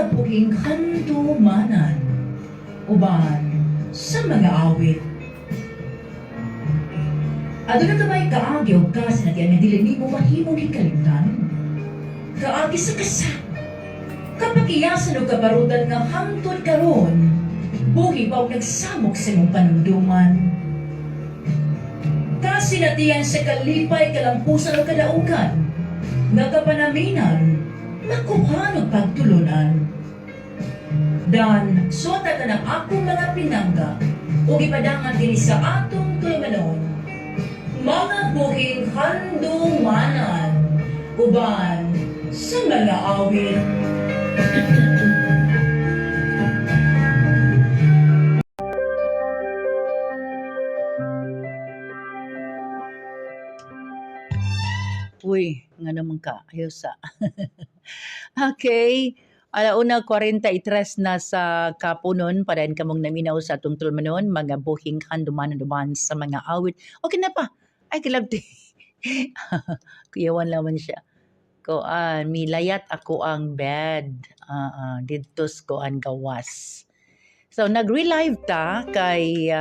Mga buhing handumanan uban sa mga awit. Aduna ka ba'y kaagi o kasinatian nga dili nimo mahimong hikalimtan? Kaagi sa kasa, kapakiyasan o kabarutan nga hangtod karon, buhi pa og nagsamok sa imong panumduman. Kasinatian sa kalipay, kalampusan o kadaugan, nga kapanaminan, makuhan og pagtulunan. Dan, suwata ka ng akong mga pinangga, ug ipadangan kini sa atong tulumanon. Mga buhing handumanan, uban sa mga awit. Uy, nga naman ka. Ayos sa. Okay. 1:43 na sa kapunon, padayon kamong naminaw sa atong tulumanon, mga buhing handumanan sa mga awit. Okay na pa. Ay, kilabti. Kuyawan laman siya. Koan, milayat ako ang bed. Didto sa koan gawas. So, nag-relive ta kay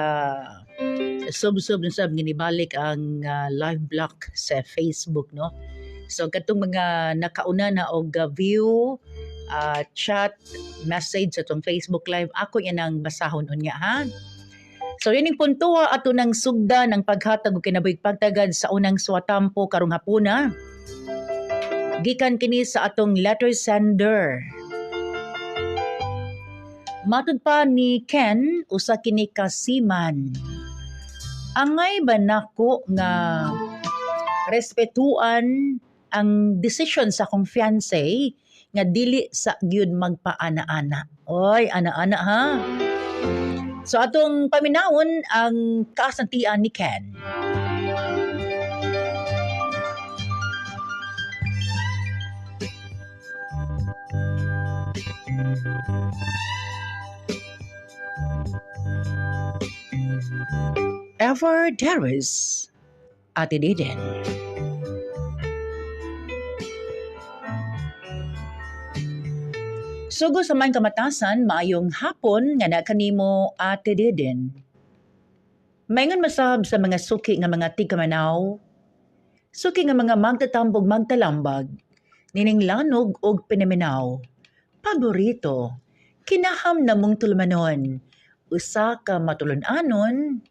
sub-sub na sab ginibalik ang live blog sa Facebook, no? So, katong mga nakauna na og view, chat, message sa atong Facebook Live, ako yan ang basahon unya, ha? So, yun yung puntuha ato ng sugda ng paghatag og kinabuhig pagtagad sa unang swatampo karong hapuna. Gikan kini sa atong letter sender. Matud pa ni Ken, usa kini ka seaman. Angay ba nako nga respetuan ang desisyon sa akong fiancé nga dili sa gyud magpaana-ana? Oy, ana-ana ha. So atong paminawon ang kasantian ni Ken. Ever Darius, Ate Diden. Sugo sa man kamatasan, maayong hapon nga na kanimo, Ate Diden. Maingon masab sa mga suki nga mga tigkamanaw, suki nga mga magtatambog magtalambag, nining lanog og pinaminaw. Paborito, kinaham na mong tulumanon, usa ka matulon-anon,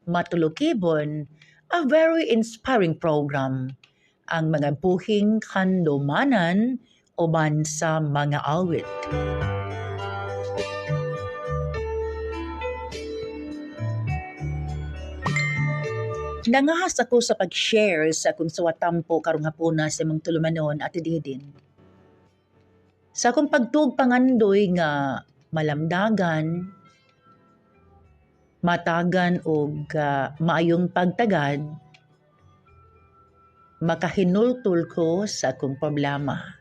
matulukibon, a very inspiring program. Ang mga buhing kandumanan uban sa mga awit. Nangahas ako sa pag-share sa akong suwatampo karong hapuna sa imong tulumanon, Ate Didin. Sa akong pagtuog pangandoy nga malamdagan, matagan og maayong pagtagad, makahinultul ko sa akong problema.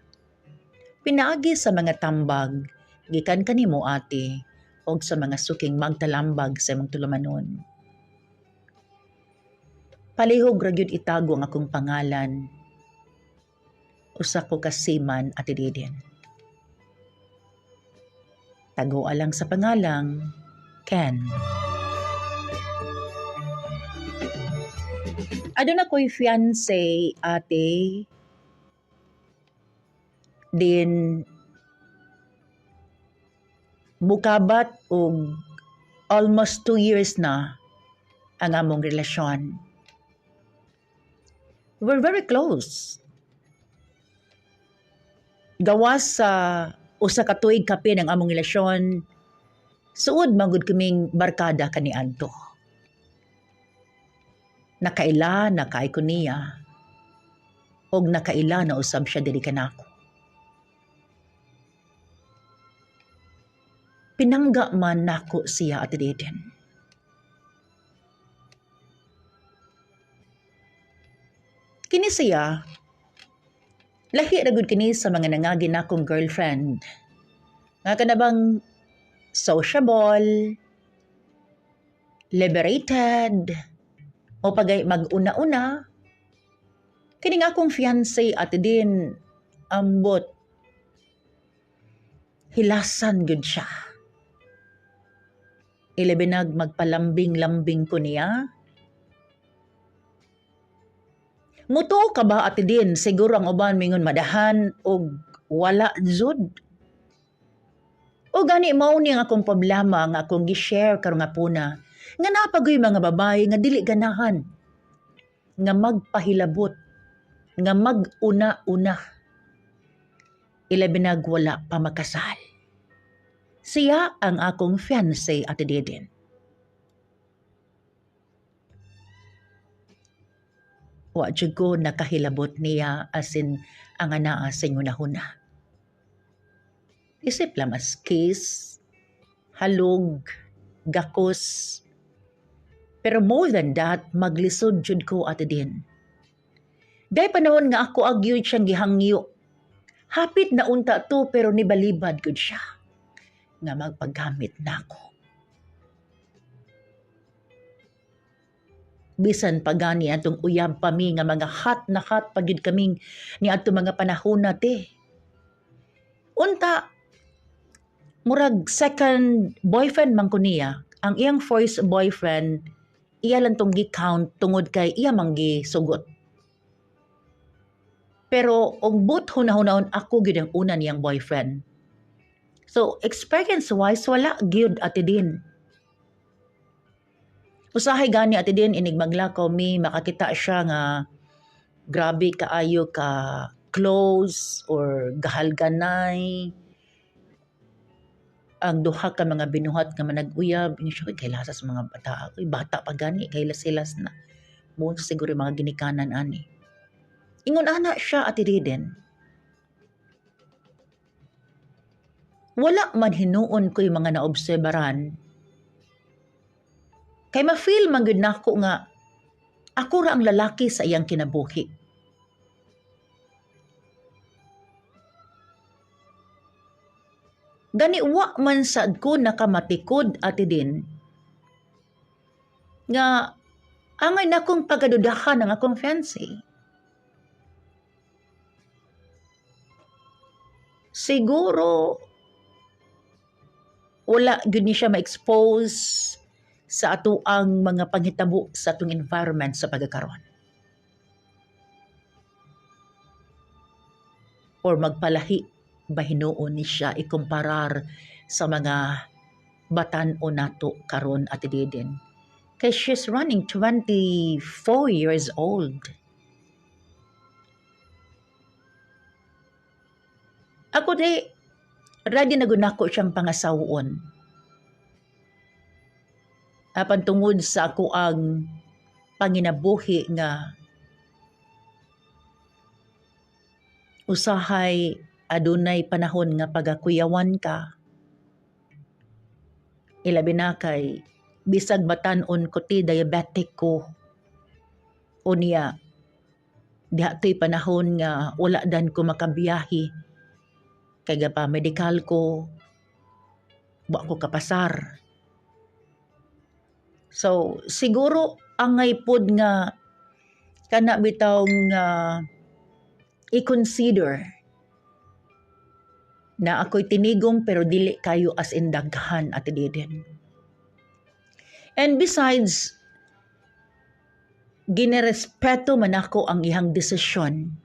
Pinaagi sa mga tambag, gikan kanimo, ate, og sa mga suking magtalambag sa imong tulumanon. Palihog ra gyud itago ang akong pangalan. Usa ko ka seaman, Ate Didin. Tagoa lang sa pangalang Ken. Aduna ko'y fiancé, ate, din mukabat og almost 2 years na ang among relasyon. We're very close. Gawas sa usa ka tuig kapin ang among relasyon, suod magud kaming barkada kaniadto. Nakaila na kay ko niya og nakaila na usab siya diri kanako. Pinangga man nako siya, Ate Deden. Kini siya, lahi ra gud kini sa mga nangagi nakong girlfriend. Nga kana bang sociable, liberated, o pagay mag-una-una. Kini nga akong fiancé, Ate Din, ambot. Hilasan gyud siya. Ilabi nag magpalambing-lambing ko niya. Mutuo ka ba, Ate Din? Siguro ang uban mingon madahan og wala jud. O gani mao ni ang akong problema nga akong gi-share karong hapuna, nga napagoy mga babae nga dili ganahan nga magpahilabot, nga mag-una-una. Ilabi nag wala pa makasal. Siya ang akong fiancé, Ate Didin. Wa jud ko nakahilabot niya asin ang anaa sa ingunahuna. Isip lang as kiss, halog, gakos. Pero more than that, maglisod jud ko, Ate Din. Day panahon nga ako agyud siyang gihangyo. Hapit na unta to pero nibalibad gud siya nga magpaggamit nako. Bisan pa gani atong uyab pa mi nga mga hot na hot pa gyud kaming ni adto mga panahon na te. Unta murag second boyfriend man ko niya, ang iyang first boyfriend iya lang tong gi-count tungod kay iya man gisugot. Pero og but hunahunahon, ako gyud ang una niyang boyfriend. So experience wise, wala gyud, Ate Din. Usahay gani, Ate Din, inig maglakaw mi, makakita siya nga grabe kaayo ka close or gahalganay ang duha ka mga binuhat nga manag-uyab. Ingon siya, "Kay lasa sa mga bata." Uy, bata pa gani kay hilas na mo siguro yung mga ginikanan ani. Ingon ana siya, Ate Diden. Wala man hinuon ko yung mga naobserbaran kay ma-feel man gyud nako nga ako ra ang lalaki sa iyang kinabuhi. Gani wa man sad ko nakamatikod, Ate Din, nga angay na kong pagadudahan ang akong fiancé. Siguro wala gyud ni siya ma-expose sa ato ang mga panghitabo sa atong environment sa pagkakaron. Or magpalahi ba hinuon ni siya ikumparar sa mga batan-o nato karon, Ate Diden? Kay she's running 24 years old. Ako di, ready na gud nako siyang pangasawon. Apan tungod sa ako ang panginabuhi nga usahay adunay panahon nga pagakuyawan ka. Ilabi na kay bisag batan-on ko ti diabetic ko. Unya, diha to'y panahon nga wala dan ko makabiyahe. Kay pa medical ko, wa ko kapasar. So, siguro angay pod nga kana bitaw nga i-consider na ako'y tinigom pero dili kayo as in daghan, Ate Diden. And besides, ginerespeto man ako ang iyang desisyon.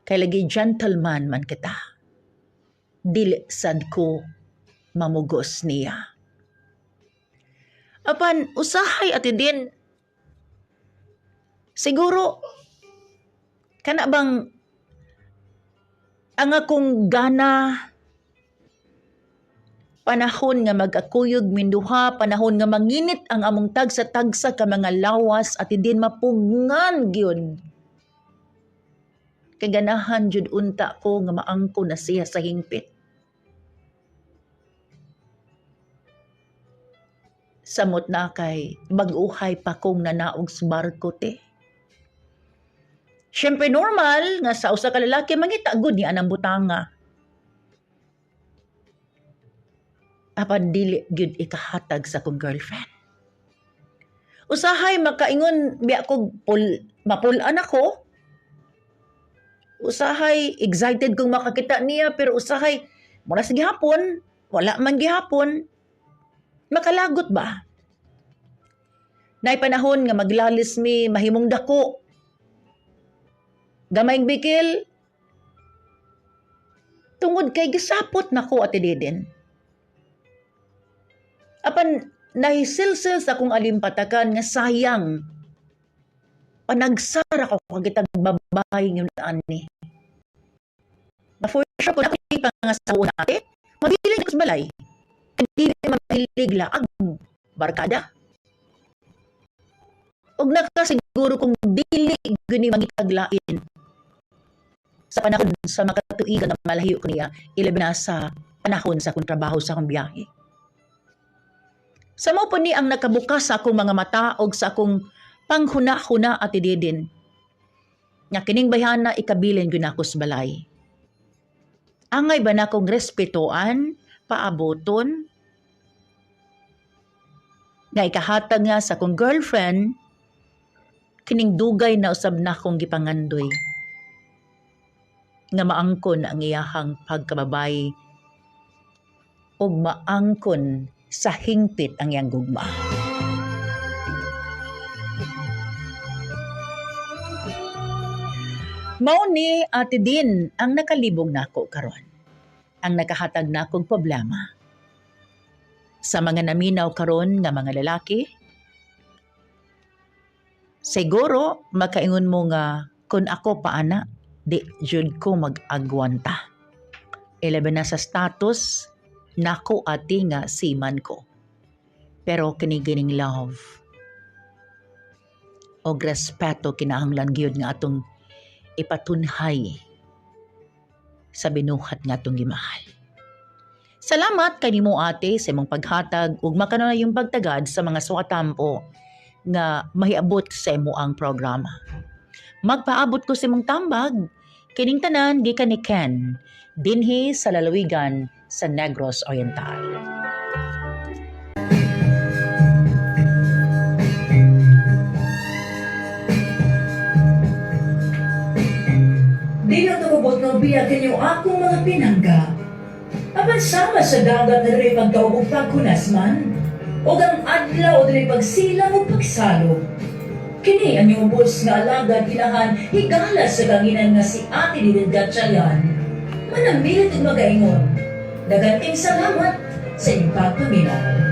Kay lagi gentleman man kita. Dili sad ko mamugos niya. Apan usahay, Ate Din, siguro kana bang ang akong gana panahon nga mag-akuyog minduha, panahon nga manginit ang among tagsa-tagsa ka mga lawas, Ate Din, mapugngan gyud. Kay ganahan jud unta ko nga maangko na siya sa hingpit. Samot na kay mag-uhay pa kong nanaog sa barko te. Siyempre normal nga sa usa ka lalaki mangita gud ni anang butanga. Apan dili gyud ikahatag sa akong girlfriend. Usahay makaingon biya ko mapul-an ako. Usahay excited kong makakita niya pero usahay Mura sa gihapon, wala man gihapon. Makalagot ba? Nay panahon nga maglalis mi mahimong dako. Gamayng bikil tungod kay gisapot nako, Ate Deden. Apan nahisilsil sa akong alimpatakan nga sayang panagsara ko kagitag babae ngayon ani. Na for sure kung ako pangasawa nate, mabiling ko sa balay. Hindi mahilig laag barkada. Og nakasiguro kung dili guni mangitaglain sa panahon sa makatuigan na malahiyo ko niya, ilabi na sa panahon sa akong trabaho, sa akong biyahe. Sa mao po ni ang nakabukas sa akong mga mata og sa akong panghuna-huna, Ate Deden, nga kining bayhana ikabilin gyud nako sa balay. Angay ba na akong respetuan, paaboton, nga ikahatag nga sa akong girlfriend, kining dugay na usab na akong gipangandoy nga maangkon ang iyahang pagkababay ug maangkon sa hingpit ang iyang gugma. Mao ni, Ate Din, ang nakalibog nako karon. Ang nakahatag nakong problema. Sa mga naminaw karon nga mga lalaki, siguro makaingon mo nga kung ako pa ana, di jud ko mag-agwanta. Ilabi na sa status nako, ate, nga seaman ko. Pero kini gining love og respeto kinahanglan gyud nga atong ipatunhay sa binuhat nga atong gimahal. Salamat kanimo, ate, sa imong paghatag ug makanunayong pagtagad sa mga sukatampo nga mahiabot sa imo ang programa. Magpaabot ko sa imong tambag kining tanan gikan ni Ken dinhi sa lalawigan sa Negros Oriental. Di lang tumubot ng biya kanyo akong mga pinangga. Apan sama sa dagat na diri pagdaog ug paghunas man, ug ang adlaw diri pagsilang ug pagsalog. Kini ang inyong ubos nga alagad inahan higala sa kanginan nga si Ate Didin Gatchalian. Manamilit ug magaingon. Daghang salamat sa inyong pagpaminaw.